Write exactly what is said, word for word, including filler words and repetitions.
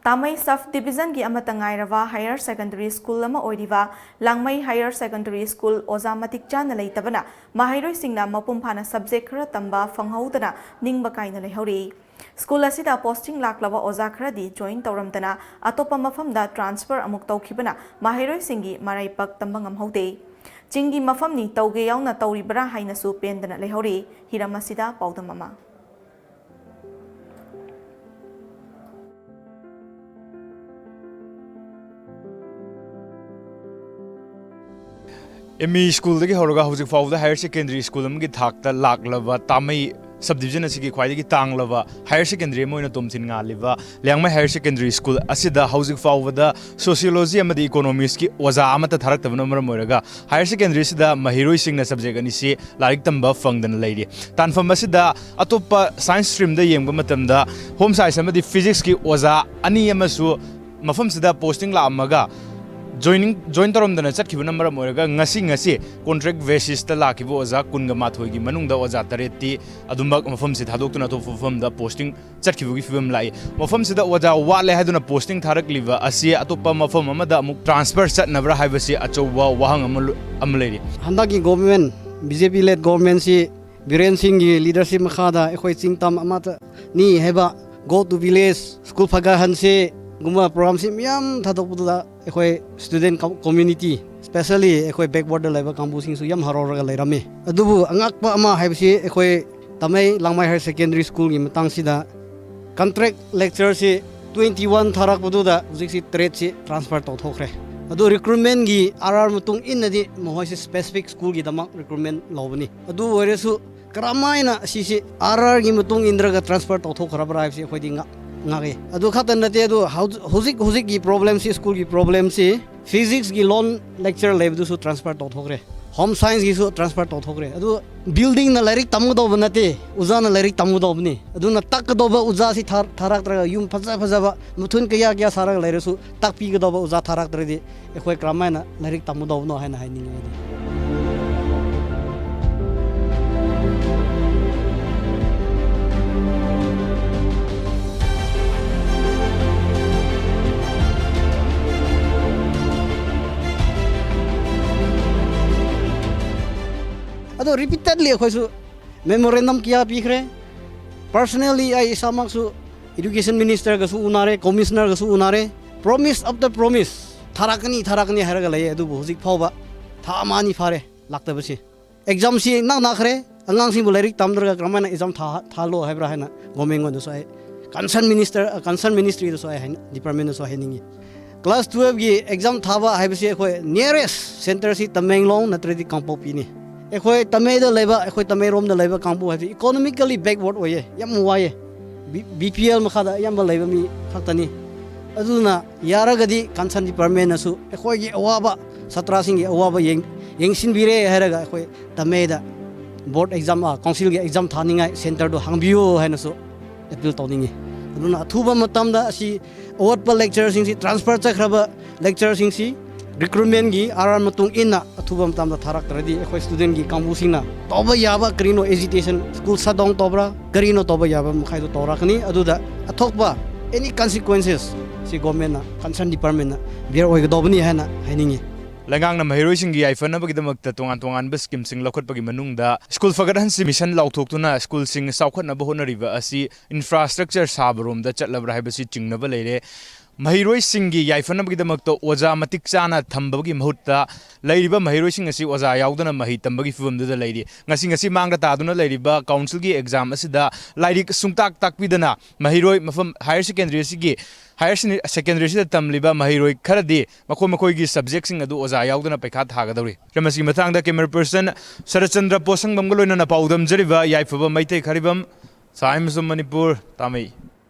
ꯇꯥꯃꯩ sub ꯗꯤꯕꯤꯖꯟꯒꯤ ꯑꯃꯠꯇ ꯉꯥꯏꯔꯕ higher secondary school ꯑꯃ ꯑꯣꯏꯔꯤꯕ ꯂꯥꯡꯃꯩ ꯍꯥꯌꯔ ꯁꯦꯀꯦꯟꯗꯔꯤ ꯁ꯭ꯀꯨꯜ ꯑꯣꯖꯥ ꯃꯇꯤꯛ ꯆꯥꯅ ꯂꯩꯇꯕꯅ ꯃꯍꯩꯔꯣꯏꯁꯤꯡꯅ ꯃꯄꯨꯡ ꯐꯥꯅ ꯁꯕꯖꯦꯛ ꯈꯔ ꯇꯝꯕ ꯐꯪꯍꯧꯗꯅ ꯅꯤꯡꯕ ꯀꯥꯏꯅ ꯂꯩꯍꯧꯔꯤ꯫ ꯁ꯭ꯀꯨꯜ ꯑꯁꯤꯗ ꯄꯣꯁꯇꯤꯡ ꯂꯥꯛꯂꯕ ꯑꯣꯖꯥ ꯈꯔꯗꯤ ꯖꯣꯏꯟ ꯇꯧꯔꯝꯗꯅ ꯑꯇꯣꯞꯄ ꯃꯐꯝꯗ ꯇ꯭ꯔꯥꯟꯁꯐꯔ ꯑꯃꯨꯛ ꯇꯧꯈꯤꯕꯅ ꯃꯍꯩꯔꯣꯏꯁꯤꯡꯒꯤ ꯃꯔꯥꯏꯕꯛ ꯇꯝꯕ ꯉꯝꯍꯧꯗꯦ꯫ ꯆꯤꯡꯒꯤ ꯃꯐꯝꯅꯤ, ꯇꯧꯒꯦ ꯌꯥꯎꯅ ꯇꯧꯔꯤꯕ꯭ꯔꯥ ꯍꯥꯏꯅꯁꯨ ꯄꯦꯟꯗꯅ ꯂꯩꯍꯧꯔꯤ꯫ ꯍꯤꯔꯝ ꯑꯁꯤꯗ ꯄꯥꯎꯗꯝ ꯑꯃ꯫ ꯑꯦꯝ ꯏ ꯁ꯭ꯀꯨꯜꯗꯒꯤ ꯍꯧꯔꯒ ꯍꯧꯖꯤꯛ ꯐꯥꯎꯕꯗ ꯍꯥꯌꯔ ꯁꯦꯀꯦꯟꯗꯔꯤ ꯁ꯭ꯀꯨꯜ ꯑꯃꯒꯤ ꯊꯥꯛꯇ ꯂꯥꯛꯂꯕ ꯇꯥꯃꯩ ꯁꯕ ꯗꯤꯕꯤꯖꯟ ꯑꯁꯤꯒꯤ ꯈ꯭ꯋꯥꯏꯗꯒꯤ ꯇꯥꯡꯂꯕ ꯍꯥꯌꯔ ꯁꯦꯀꯦꯟꯗꯔꯤ ꯑꯃ ꯑꯣꯏꯅ ꯇꯣꯝꯊꯤꯟ ꯉꯥꯜꯂꯤꯕ ꯂꯤꯌꯥꯡꯃꯩ ꯍꯥꯌꯔ ꯁꯦꯀꯦꯟꯗꯔꯤ ꯁ꯭ꯀꯨꯜ ꯑꯁꯤꯗ ꯍꯧꯖꯤꯛ ꯐꯥꯎꯕꯗ ꯁꯣꯁꯤꯌꯣꯂꯣꯖꯤ ꯑꯃꯗꯤ ꯏꯀꯣꯅꯣꯃꯤꯛꯁꯀꯤ ꯑꯣꯖꯥ ꯑꯃꯠꯇ ꯊꯥꯔꯛꯇꯕꯅ ꯃꯔꯝ ꯑꯣꯏꯔꯒ ꯍꯥꯌꯔ ꯁꯦꯀꯦꯟꯗꯔꯤꯁꯤꯗ ꯃꯍꯩꯔꯣꯏꯁꯤꯡꯅ ꯁꯕꯖꯦꯛ ꯑꯅꯤꯁꯤ ꯂꯥꯏꯔꯤꯛ ꯇꯝꯕ ꯐꯪꯗꯅ ꯂꯩꯔꯤ꯫ ꯇꯥꯟꯐꯝ ꯑꯁꯤꯗ ꯑꯇꯣꯞꯄ ꯁꯥꯏꯟꯁ ꯁ꯭ꯇ꯭ꯔꯤꯝꯗ ꯌꯦꯡꯕ ꯃꯇꯝꯗ ꯍꯣꯝ ꯁꯥꯏꯟꯁ ꯑꯃꯗꯤ ꯐꯤꯖꯤꯛꯁꯀꯤ ꯑꯣꯖꯥ ꯑꯅꯤ ꯑꯃꯁꯨ ꯃꯐꯝꯁꯤꯗ ꯄꯣꯁꯇꯤꯡ ꯂꯥꯛꯑꯝꯃꯒ ꯖꯣꯏꯅꯤꯡ, ꯖꯣꯏꯟ ꯇꯧꯔꯝꯗꯅ ꯆꯠꯈꯤꯕꯅ ꯃꯔꯝ ꯑꯣꯏꯔꯒ ꯉꯁꯤ, ꯉꯁꯤ ꯀꯣꯟꯇ꯭ꯔꯦꯛ ꯕꯦꯁꯤꯁꯇ ꯂꯥꯛꯈꯤꯕ ꯑꯣꯖꯥ ꯀꯨꯟꯒ ꯃꯥꯊꯣꯏꯒꯤ ꯃꯅꯨꯡꯗ ꯑꯣꯖꯥ ꯇꯔꯦꯠꯇꯤ ꯑꯗꯨꯃꯛ ꯃꯐꯝꯁꯤ ꯊꯥꯗꯣꯛꯇꯨꯅ ꯑꯇꯣꯞꯄ ꯃꯐꯝꯗ ꯄꯣꯁꯇꯤꯡ ꯆꯠꯈꯤꯕꯒꯤ ꯐꯤꯕꯝ ꯂꯥꯛꯏ꯫ ꯃꯐꯝꯁꯤꯗ ꯑꯣꯖꯥ ꯋꯥꯠꯂꯦ ꯍꯥꯏꯗꯨꯅ ꯄꯣꯁꯇꯤꯡ ꯊꯥꯔꯛꯂꯤꯕ ꯑꯁꯤ ꯑꯇꯣꯞꯄ ꯃꯐꯝ ꯑꯃꯗ ꯑꯃꯨꯛ ꯇ꯭ꯔꯥꯟꯁꯐꯔ ꯆꯠꯅꯕ꯭ꯔꯥ ꯍꯥꯏꯕꯁꯤ ꯑꯆꯧꯕ ꯋꯥꯍꯪ ꯑꯃ ꯂ-, ꯑꯃ ꯂꯩꯔꯤ꯫ ꯍꯟꯗꯛꯀꯤ ꯒꯣꯚꯔꯟꯃꯦꯟ, ꯕꯤ ꯖꯦ ꯄꯤ ꯂꯦꯗ ꯒꯣꯚꯔꯟꯃꯦꯟꯁꯤ ꯕꯤꯔꯦꯟ ꯁꯤꯡꯒꯤ ꯂꯤꯗꯔꯁꯤꯞ ꯃꯈꯥꯗ ꯑꯩꯈꯣꯏ ꯆꯤꯡ ꯇꯝ ꯑꯃꯠꯇꯅꯤ ꯍꯥꯏꯕ, "Go to village, ꯁ꯭ꯀꯨꯜ ꯐꯒꯠꯍꯟꯁꯦ"ꯒꯨꯝꯕ ꯄ꯭ꯔꯣꯒ꯭ꯔꯥꯝꯁꯤ ꯃꯌꯥꯝ ꯊꯥꯗꯣꯛꯄꯗꯨꯗ ꯑꯩꯈꯣꯏ ꯁ꯭ꯇꯨꯗꯦꯟ ꯀꯝ-, ꯀꯝꯃ꯭ꯌꯨꯅꯤꯇꯤ, ꯁ꯭ꯄꯦꯁꯦꯜꯂꯤ ꯑꯩꯈꯣꯏ ꯕꯦꯛꯋꯥꯔꯗ ꯂꯩꯕ ꯀꯥꯡꯕꯨꯁꯤꯡꯁꯨ ꯌꯥꯝ ꯍꯔꯥꯎꯔꯒ ꯂꯩꯔꯝꯃꯤ꯫ ꯑꯗꯨꯕꯨ ꯑꯉꯛꯄ ꯑꯃ ꯍꯥꯏꯕꯁꯤ ꯑꯩꯈꯣꯏ ꯇꯥꯃꯩ ꯂꯥꯡꯃꯩ ꯍꯥꯌꯔ ꯁꯦꯀꯦꯟꯗꯔꯤ ꯁ꯭ꯀꯨꯜꯒꯤ ꯃꯇꯥꯡꯁꯤꯗ ꯀꯟꯇ꯭ꯔꯦꯛ ꯂꯦꯛꯆꯔꯁꯤ ꯇ꯭ꯋꯦꯟꯇꯤ ꯋꯥꯟ ꯊꯥꯔꯛꯄꯗꯨꯗ ꯍꯧꯖꯤꯛꯁꯤ ꯇꯔꯦꯠꯁꯤ ꯇ꯭ꯔꯥꯟꯁꯐꯔ ꯇꯧꯊꯣꯛꯈ꯭ꯔꯦ꯫ ꯑꯗꯨ ꯔꯤꯀ꯭ꯔꯨꯠꯃꯦꯟꯒꯤ ꯑꯥꯔ ꯑꯥꯔ ꯃꯇꯨꯡ ꯏꯟꯅꯗꯤ ꯃꯈꯣꯏꯁꯤ ꯁ꯭ꯄꯦꯁꯤꯐꯤꯛ ꯁ꯭ꯀꯨꯜꯒꯤꯗꯃꯛ ꯔꯤꯀ꯭ꯔꯨꯠꯃꯦꯟ ꯂꯧꯕꯅꯤ꯫ ꯑꯗꯨ ꯑꯣꯏꯔꯁꯨ ꯀꯔꯝꯍꯥꯏꯅ ꯑꯁꯤꯁꯤ ꯑꯥꯔ ꯑꯥꯔꯒꯤ ꯃꯇꯨꯡ ꯏꯟꯗ꯭ꯔꯒ ꯇ꯭ꯔꯥꯟꯁꯐꯔ ꯇꯧꯊꯣꯛꯈ꯭ꯔꯕ꯭ꯔꯥ ꯍꯥꯏꯕꯁꯤ ꯑꯩꯈꯣꯏꯗꯤ ꯉꯛ-, ꯉꯛꯑꯦ꯫ ꯑꯗꯨ ꯈꯛꯇ ꯅꯠꯇꯦ, ꯑꯗꯨ ꯍꯧ-, ꯍꯧꯖꯤꯛ ꯍꯧꯖꯤꯛꯀꯤ ꯄ꯭ꯔꯣꯕ꯭ꯂꯦꯝꯁꯤ, ꯁ꯭ꯀꯨꯜꯒꯤ ꯄ꯭ꯔꯣꯕ꯭ꯂꯦꯝꯁꯤ ꯐꯤꯖꯤꯛꯁꯀꯤ ꯂꯣꯟ ꯂꯦꯛꯆꯔ ꯂꯩꯕꯗꯨꯁꯨ ꯇ꯭ꯔꯥꯟꯁꯐꯔ ꯇꯧꯊꯣꯛꯈ꯭ꯔꯦ, ꯍꯣꯝ ꯁꯥꯏꯟꯁꯀꯤꯁꯨ ꯇ꯭ꯔꯥꯟꯁꯐꯔ ꯇꯧꯊꯣꯛꯈ꯭ꯔꯦ꯫ ꯑꯗꯨ ꯕꯤꯜꯗꯤꯡꯅ ꯂꯥꯏꯔꯤꯛ ꯇꯝꯒꯗꯧꯕ ꯅꯠꯇꯦ, ꯑꯣꯖꯥꯅ ꯂꯥꯏꯔꯤꯛ ꯇꯝꯒꯗꯧꯕꯅꯤ꯫ ꯑꯗꯨꯅ ꯇꯥꯛꯀꯗꯧꯕ ꯑꯣꯖꯥꯁꯤ ꯊꯥ-, ꯊꯥꯔꯛꯇ꯭ꯔꯒ ꯌꯨꯝ ꯐꯖ ꯐꯖꯕ ꯃꯊꯣꯟ ꯀꯌꯥ ꯀꯌꯥ ꯁꯥꯔꯒ ꯂꯩꯔꯁꯨ ꯇꯥꯛꯄꯤꯒꯗꯧꯕ ꯑꯣꯖꯥ ꯊꯥꯔꯛꯇ꯭ꯔꯗꯤ ꯑꯩꯈꯣꯏ ꯀꯔꯝꯍꯥꯏꯅ ꯂꯥꯏꯔꯤꯛ ꯇꯝꯒꯗꯧꯕꯅꯣ ꯍꯥꯏꯅ ꯍꯥꯏꯅꯤꯡꯉꯤ ꯑꯩꯗꯤ꯫ ꯑꯗꯣ ꯔꯤꯄꯤꯇꯦꯗꯂꯤ ꯑꯩꯈꯣꯏꯁꯨ ꯃꯦꯃꯣꯔꯦꯟꯗꯝ ꯀꯌꯥ ꯄꯤꯈ꯭ꯔꯦ꯫ ꯄꯔꯁꯅꯦꯜꯂꯤ ꯑꯩ ꯏꯁꯥꯃꯛꯁꯨ ꯏꯗꯨꯀꯦꯁꯟ ꯃꯤꯅꯤꯁꯇꯔꯒꯁꯨ ꯎꯅꯔꯦ, ꯀꯣꯃꯤꯁꯅꯔꯒꯁꯨ ꯎꯅꯔꯦ꯫ ꯄ꯭ꯔꯣꯃꯤꯁ ꯑꯣꯐ ꯗ ꯄ꯭ꯔꯣꯃꯤꯁ, ꯊꯥꯔꯛꯀꯅꯤ ꯊꯥꯔꯛꯀꯅꯤ ꯍꯥꯏꯔꯒ ꯂꯩꯌꯦ, ꯑꯗꯨꯕꯨ ꯍꯧꯖꯤꯛ ꯐꯥꯎꯕ ꯊꯥ ꯑꯃ ꯑꯅꯤ ꯐꯥꯔꯦ ꯂꯥꯛꯇꯕꯁꯤ꯫ ꯑꯦꯛꯖꯥꯝꯁꯤ ꯅꯛ ꯅꯛꯈ꯭ꯔꯦ, ꯑꯉꯥꯡꯁꯤꯡꯕꯨ ꯂꯥꯏꯔꯤꯛ ꯇꯝꯗ꯭ꯔꯒ ꯀꯔꯝꯍꯥꯏꯅ ꯑꯦꯛꯖꯥꯝ ꯊꯥ ꯊꯥꯍꯜꯂꯣ ꯍꯥꯏꯕ꯭ꯔꯥ ꯍꯥꯏꯅ ꯒꯣꯔꯃꯦꯟꯉꯣꯟꯗꯁꯨ ꯑꯩ ꯀꯟꯁꯔꯟ ꯃꯤꯅꯤꯁꯇꯔ ꯀꯟꯁꯔꯟ ꯃꯤꯅꯤꯁꯇ꯭ꯔꯤꯗꯁꯨ ꯑꯩ ꯍꯥꯏꯅ ꯗꯤꯄꯥꯔꯠꯃꯦꯟꯗꯁꯨ ꯍꯥꯏꯅꯤꯡꯉꯤ꯫ ꯀ꯭ꯂꯥꯁ ꯇꯨꯌꯦꯜꯐꯀꯤ ꯑꯦꯛꯖꯥꯝ ꯊꯥꯕ ꯍꯥꯏꯕꯁꯤ ꯑꯩꯈꯣꯏ ꯅꯤꯌꯔꯦꯁ ꯁꯦꯟꯇꯔꯁꯤ ꯇꯃꯦꯡꯂꯣꯡ ꯅꯠꯇ꯭ꯔꯗꯤ ꯀꯥꯡꯄꯣꯛꯄꯤꯅꯤ꯫ ꯑꯩꯈꯣꯏ ꯇꯃꯦꯗ ꯂꯩꯕ, ꯑꯩꯈꯣꯏ ꯇꯃꯦꯔꯣꯝꯗ ꯂꯩꯕ ꯀꯥꯡꯕꯨ ꯍꯥꯏꯕꯁꯤ ꯏꯀꯣꯅꯣꯃꯤꯀꯦꯜꯂꯤ ꯕꯦꯛꯋꯥꯔꯗ ꯑꯣꯏꯌꯦ, ꯌꯥꯝ ꯋꯥꯏꯌꯦ꯫ ꯕꯤ ꯄꯤ ꯑꯦꯜ ꯃꯈꯥꯗ ꯑꯌꯥꯝꯕ ꯂꯩꯕ ꯃꯤ ꯈꯛꯇꯅꯤ꯫ ꯑꯗꯨꯅ ꯌꯥꯔꯒꯗꯤ ꯀꯟꯁꯔꯟ ꯗꯤꯄꯥꯔꯠꯃꯦꯟꯅꯁꯨ ꯑꯩꯈꯣꯏꯒꯤ ꯑꯋꯥꯕ, ꯁꯥꯇ꯭ꯔꯁꯤꯡꯒꯤ ꯑꯋꯥꯕ ꯌꯦꯡ ꯌꯦꯡꯁꯤꯟꯕꯤꯔꯦ ꯍꯥꯏꯔꯒ ꯑꯩꯈꯣꯏ ꯇꯃꯦꯗ ꯕꯣꯔꯗ ꯑꯦꯛꯖꯥꯝ, ꯀꯥꯎꯟꯁꯤꯜꯒꯤ ꯑꯦꯛꯖꯥꯝ ꯊꯥꯅꯤꯡꯉꯥꯏ ꯁꯦꯟꯇꯔꯗꯨ ꯍꯥꯡꯕꯤꯌꯨ ꯍꯥꯏꯅꯁꯨ ꯑꯦꯄꯤꯜ ꯇꯧꯅꯤꯡꯉꯤ꯫ ꯑꯗꯨꯅ ꯑꯊꯨꯕ ꯃꯇꯝꯗ ꯑꯁꯤ ꯑꯋꯥꯠꯄ ꯂꯦꯛꯆꯔꯔꯁꯤꯡꯁꯤ, ꯇ꯭ꯔꯥꯟꯁꯐꯔ ꯆꯠꯈ꯭ꯔꯕ ꯂꯦꯛꯆꯔꯔꯁꯤꯡꯁꯤ ꯔꯤꯀ꯭ꯔꯨꯠꯃꯦꯟꯒꯤ ꯑꯥꯔ ꯑꯥꯔ ꯃꯇꯨꯡ ꯏꯟꯅ ꯑꯊꯨꯕ ꯃꯇꯝꯗ ꯊꯥꯔꯛꯇ꯭ꯔꯗꯤ ꯑꯩꯈꯣꯏ ꯁ꯭ꯇꯨꯗꯦꯟꯒꯤ ꯀꯥꯡꯕꯨꯁꯤꯡꯅ ꯇꯧꯕ ꯌꯥꯕ ꯀꯔꯤꯅꯣ, ꯑꯦꯖꯤꯇꯦꯁꯟ, ꯁ꯭ꯀꯨꯜ ꯁꯠ ꯗꯥꯎꯟ ꯇꯧꯕ꯭ꯔꯥ, ꯀꯔꯤꯅꯣ ꯇꯧꯕ ꯌꯥꯕ ꯃꯈꯩꯗꯣ ꯇꯧꯔꯛꯀꯅꯤ꯫ ꯑꯗꯨꯗ ꯑꯊꯣꯛꯄ ꯑꯦꯅꯤ ꯀꯟꯁꯤꯀ꯭ꯋꯦꯟꯁꯦꯁ ꯁꯤ ꯒꯣꯔꯃꯦꯟꯅ, ꯀꯟꯁꯔꯟ ꯗꯤꯄꯥꯔꯠꯃꯦꯟꯅ ꯕꯤꯌꯔ ꯑꯣꯏꯒꯗꯧꯕꯅꯤ ꯍꯥꯏꯅ ꯍꯥꯏꯅꯤꯡꯉꯤ꯫ ꯂꯩꯉꯥꯛꯅ ꯃꯍꯩꯔꯣꯏꯁꯤꯡꯒꯤ ꯌꯥꯏꯐꯅꯕꯒꯤꯗꯃꯛꯇ ꯇꯣꯉꯥꯟ ꯇꯣꯉꯥꯟꯕ ꯁ꯭ꯀꯤꯝꯁꯤꯡ ꯂꯧꯈꯠꯄꯒꯤ ꯃꯅꯨꯡꯗ ꯁ꯭ꯀꯨꯜ ꯐꯒꯠꯍꯟꯁꯤ ꯃꯤꯁꯟ ꯂꯥꯎꯊꯣꯛꯇꯨꯅ ꯁ꯭ꯀꯨꯜꯁꯤꯡ ꯆꯥꯎꯈꯠꯅꯕ ꯍꯣꯠꯅꯔꯤꯕ ꯑꯁꯤ ꯏꯟꯐ꯭ꯔꯥꯁ꯭ꯇ꯭ꯔꯛꯆꯔ ꯁꯥꯕꯔꯣꯝꯗ ꯆꯠꯂꯕ꯭ꯔꯥ ꯍꯥꯏꯕꯁꯤ ꯆꯤꯡꯅꯕ ꯂꯩꯔꯦ꯫ ꯃꯍꯩꯔꯣꯏꯁꯤꯡꯒꯤ ꯌꯥꯏꯐꯅꯕꯒꯤꯗꯃꯛꯇ ꯑꯣꯖꯥ ꯃꯇꯤꯛ ꯆꯥꯅ ꯊꯝꯕꯒꯤ ꯃꯍꯨꯠꯇ ꯂꯩꯔꯤꯕ ꯃꯍꯩꯔꯣꯏꯁꯤꯡ ꯑꯁꯤ ꯑꯣꯖꯥ ꯌꯥꯎꯗꯅ ꯃꯍꯩ ꯇꯝꯕꯒꯤ ꯐꯤꯕꯝꯗꯨꯗ ꯂꯩꯔꯤ꯫ ꯉꯁꯤ ꯉꯁꯤ ꯃꯥꯡꯗ ꯇꯥꯗꯨꯅ ꯂꯩꯔꯤꯕ ꯀꯥꯎꯟꯁꯤꯜꯒꯤ ꯑꯦꯛꯖꯥꯝ ꯑꯁꯤꯗ ꯂꯥꯏꯔꯤꯛ ꯁꯨꯡꯇꯥꯛ ꯇꯥꯛꯄꯤꯗꯅ ꯃꯍꯩꯔꯣꯏ ꯃꯐꯝ ꯍꯥꯌꯔ ꯁꯦꯀꯦꯟꯗꯔꯤ ꯑꯁꯤꯒꯤ ꯍꯥꯌꯔ ꯁꯦꯀꯦꯟꯗꯔꯤ ꯑꯁꯤꯗ ꯇꯝꯂꯤꯕ ꯃꯍꯩꯔꯣꯏ ꯈꯔꯗꯤ ꯃꯈꯣꯏ ꯃꯈꯣꯏꯒꯤ ꯁꯕꯖꯦꯛꯁꯤꯡ ꯑꯗꯨ ꯑꯣꯖꯥ ꯌꯥꯎꯗꯅ ꯄꯩꯈꯥ ꯊꯥꯒꯗꯧꯔꯤ꯫ ꯃꯁꯤꯒꯤ ꯃꯇꯥꯡꯗ ꯀꯦꯃꯦꯔꯥ ꯄꯔꯁꯟ ꯁꯔꯠꯆꯟꯗ꯭ꯔ ꯄꯣꯠꯁꯪꯕꯝꯒ ꯂꯣꯏꯅꯅ ꯄꯥꯎꯗꯝꯖꯔꯤꯕ ꯌꯥꯏꯐꯕ ꯃꯩꯇꯩ ꯈꯥꯔꯤꯕꯝ, ꯁꯥꯏꯝꯁ ꯃꯅꯤꯄꯨꯔ, ꯇꯥꯃꯩ꯫